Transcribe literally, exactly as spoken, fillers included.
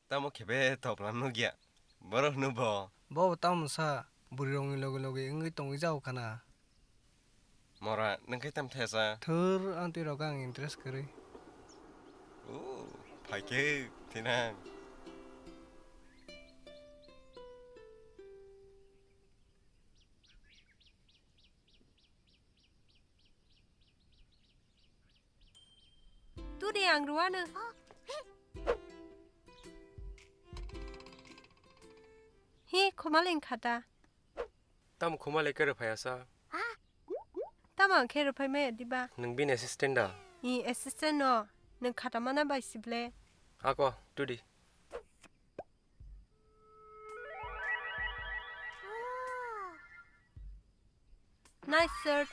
Tamo khe be toplam nukya. Borok hwno bo. Bo tamo sa, bwrwi rokni loge loge wngwi tongwi jao khana. Mora, nwng khe tam thesa? Thwr, ang twi rok ang interest kwrwi. O, phaikhe thinang. Tudi ang ruano. Hi, Khumali khata. Tam Khumali khe rwphai asa. Tamo ang khe rwphai maya diba? Nwng bini assistant da? I assistant no. Nwng khata mana bai sible. Ako, tudi. Nice shirt.